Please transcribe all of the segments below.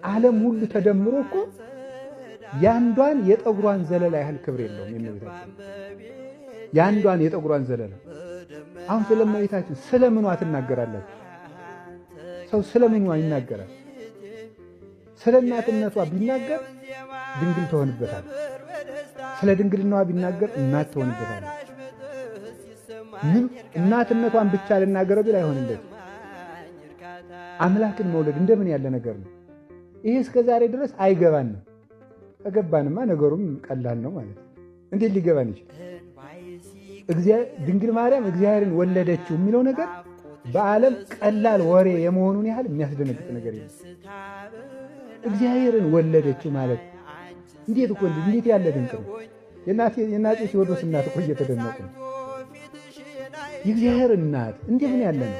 ዓለም ሁሉ ተደምሮ እኮ ያንዷን የጠጉሯን ዘለላ ያህል ክብር የለውም የእመቤታችን። ያንዷን የጠጉሯን ዘለላ። አሁን ስለ እመቤታችን ስለምኗ ትናገራላችሁ? ሰው ስለምኗ ይናገራል? ስለ እናትነቷ ቢናገር ድንግል ትሆንበታል። ስለ ድንግልናዋ ቢናገር እናት ትሆንበታል። ምን እናትነቷን ብቻ ልናገረው ቢል አይሆንለት። አምላክን መውለድ እንደምን ያለ ነገር ነው? ይሄ እስከ ዛሬ ድረስ አይገባንም። ከገባንማ ነገሩም ቀላል ነው ማለት ነው። እንዴት ሊገባን ይችላል? ድንግል ማርያም እግዚአብሔርን ወለደችው የሚለው ነገር በዓለም ቀላል ወሬ የመሆኑን ያህል የሚያስደነግጥ ነገር የለም። እግዚአብሔርን ወለደችው ማለት እንዴት እኮ እንዴት ያለ ድንቅ ነው! የእነ አፄ ቴዎድሮስ እናት እኮ እየተደነቁ ነው። የእግዚአብሔር እናት እንደምን ያለ ነው!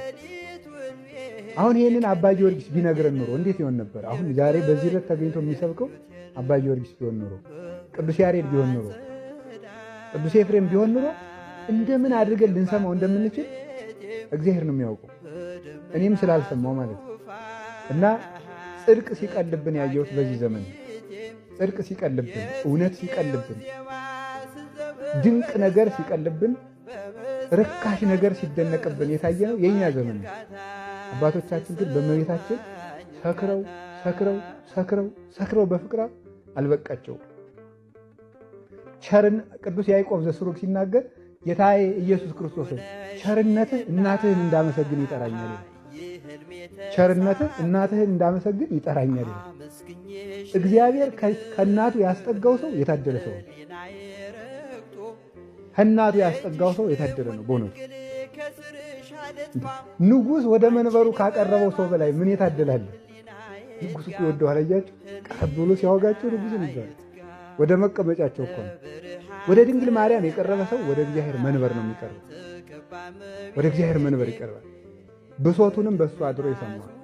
አሁን ይሄንን አባ ጊዮርጊስ ቢነግረን ኑሮ እንዴት ይሆን ነበር? አሁን ዛሬ በዚህ ዕለት ተገኝቶ የሚሰብከው አባ ጊዮርጊስ ቢሆን ኑሮ፣ ቅዱስ ያሬድ ቢሆን ኑሮ፣ ቅዱስ ኤፍሬም ቢሆን ኑሮ እንደምን አድርገን ልንሰማው እንደምንችል እግዚአብሔር ነው የሚያውቀው። እኔም ስላልሰማው ማለት ነው። እና ጽድቅ ሲቀልብን ያየሁት በዚህ ዘመን ነው። ጽድቅ ሲቀልብን፣ እውነት ሲቀልብን፣ ድንቅ ነገር ሲቀልብን፣ ርካሽ ነገር ሲደነቅብን የታየ ነው የኛ ዘመን ነው። አባቶቻችን ግን በእመቤታችን ሰክረው ሰክረው ሰክረው ሰክረው በፍቅሯ አልበቃቸውም። ቸርን ቅዱስ ያዕቆብ ዘስሩግ ሲናገር ጌታዬ ኢየሱስ ክርስቶስ ሆይ ቸርነትህ እናትህን እንዳመሰግን ይጠራኛል። ቸርነትህ እናትህን እንዳመሰግን ይጠራኛል። እግዚአብሔር ከእናቱ ያስጠጋው ሰው የታደለ ሰው ነው። ከእናቱ ያስጠጋው ሰው የታደለ ነው። በእውነቱ ንጉሥ ወደ መንበሩ ካቀረበው ሰው በላይ ምን የታደላለ? ንጉሥ እኮ ይወደዋል። አያችሁ፣ ቀረብ ብሎ ሲያወጋቸው ንጉሥ ይባላል። ወደ መቀመጫቸው እኮ ነው። ወደ ድንግል ማርያም የቀረበ ሰው ወደ እግዚአብሔር መንበር ነው የሚቀርበው። ወደ እግዚአብሔር መንበር ይቀርባል። ብሶቱንም በእሱ አድሮ ይሰማዋል።